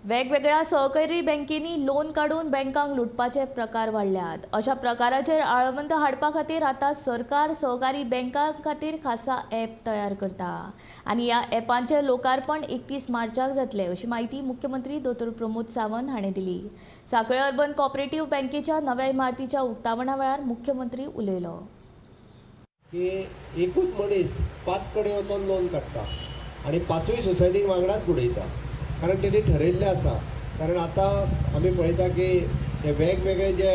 वेगवेगळ्या सहकारी बँकेनी लोन काडून बँकांक लुटपाचे प्रकार वाडल्यात. अशा प्रकाराचेर आळाबंद हाडपा खातीर आतां सरकार सहकारी बँकां खातीर खासा ॲप तयार करता आनी ह्या ॲपांचें लोकार्पण 31 मार्चाक जातलें, अशी म्हायती मुख्यमंत्री दोतोर प्रमोद सावंत हाणें दिली. सांखळे अर्बन कॉपरेटिव्ह बँकेच्या नव्या इमारतीच्या उक्तावणा वेळार मुख्यमंत्री उलयलो. की एकूच मनीस पांच कडेन वचोन लोन काडटा आनी पांचूय सोसायटीक वांगडाच बुडयता, कारण तेणी ठरयल्लें आसा. कारण आतां आमी पळयता की हे वेगवेगळे जे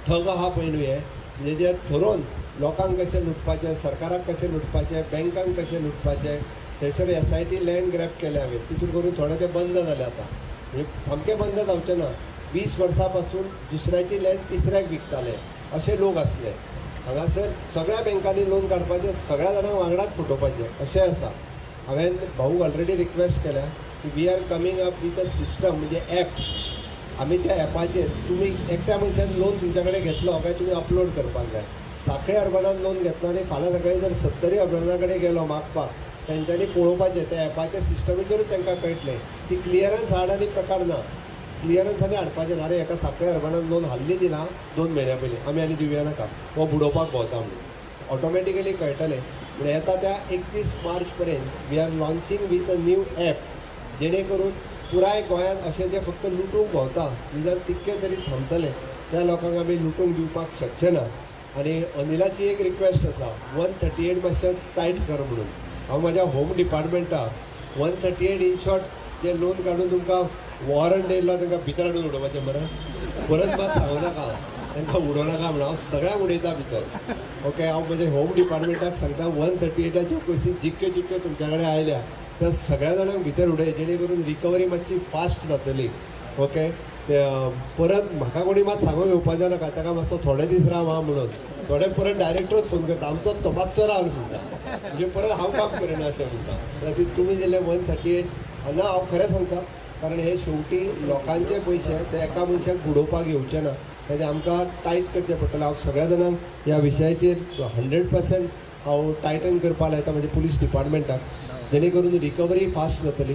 ठग आहा पळय न्हू, हे म्हणजे जे ठरोवन लोकांक कशें लुटपाचें, सरकाराक कशें लुटपाचें, बँकांक कशें लुटपाचें. थंयसर एसआयटी लँड ग्रॅब केलें हांवें, तितून करून थोडे ते बंद जाले आतां. म्हणजे सामकें बंद जावचें ना. 20 वर्सां पासून दुसऱ्याची लँड तिसऱ्याक विकताले अशे लोक आसले. हांगासर सगळ्या बँकांनी लोन काडपाचें, सगळ्या जाणांक वांगडाच फटोवपाचें अशें आसा. हांवें भाऊक ऑलरेडी रिक्वेस्ट केल्या की we are coming up with a system, म्हणजे ॲप. आमी त्या ॲपाचेर तुमी एकट्या मनशान लोन तुमच्या कडेन घेतलो काय तुमी अपलोड करपाक जाय. सांखळे अर्बनान लोन घेतलो आनी फाल्यां सकाळीं जर सत्तरी अर्बना कडेन गेलो मागपाक, तेंच्यांनी पळोवपाचें, त्या ॲपाच्या सिस्टमीचेरूच तांकां कळटलें की क्लियरन्स हाड आनी प्रकार ना. क्लियरन्स आनी हाडपाचें ना. अरे, एका सांखळे अर्बनान लोन हाल्ली दिलां 2 म्हयन्या पयलीं, आमी आनी दिवया नाका, हो बुडोवपाक भोंवता म्हणून ऑटोमॅटिकली कळटलें. पूण येता त्या 31 मार्च पर्यंत we are launching with a new app, जेणे करून पुराय गोंयांत अशें जे फक्त लुटूंक भोंवता, निदान तितके तरी थांबतले. त्या लोकांक आमी लुटूंक दिवपाक शकचे ना. आनी अनिलाची एक रिक्वेस्ट आसा, 138 मातशें टायट कर म्हणून. हांव म्हाज्या होम डिपार्टमेंटाक 138, इन शॉर्ट जे लोन काडून तुमकां वॉरंट येयल्लो, तांकां भितर हाडून उडोवपाचें मरे. परत मात सांगू नाका तांकां उडोवं नाका म्हणून, हांव सगळ्यांक उडयता भितर. ओके, हांव म्हज्या होम डिपार्टमेंटाक सांगता, 138आच्यो केसी जितक्यो जितक्यो तुमच्या कडेन आयल्या त्या सगळ्या जाणांक भितर उडय, जेणे करून रिकवरी मातशी फास्ट जातली. ओके, ते परत म्हाका कोणी मात सांगूंक येवपाचें नाका, ताका मातसो थोडे दीस राव आं म्हणून. थोडे परत डायरेक्टरूच फोन करता, आमचो तो मातसो राव म्हणटा, म्हणजे परत हांव काम करिना अशें म्हणटा. खातीर तुमी दिले 138 ना, हांव खरें सांगता, कारण हे शेवटी लोकांचे पयशे, ते एका मनशाक बुडोवपाक येवचे ना. तेजें आमकां टायट करचें पडटलें. हांव सगळ्या जाणांक ह्या विशयाचेर 100% हांव टायटन करपाक लायता म्हणजे पुलीस डिपार्टमेंटाक, जेणे करून रिकवरी फास्ट जातली.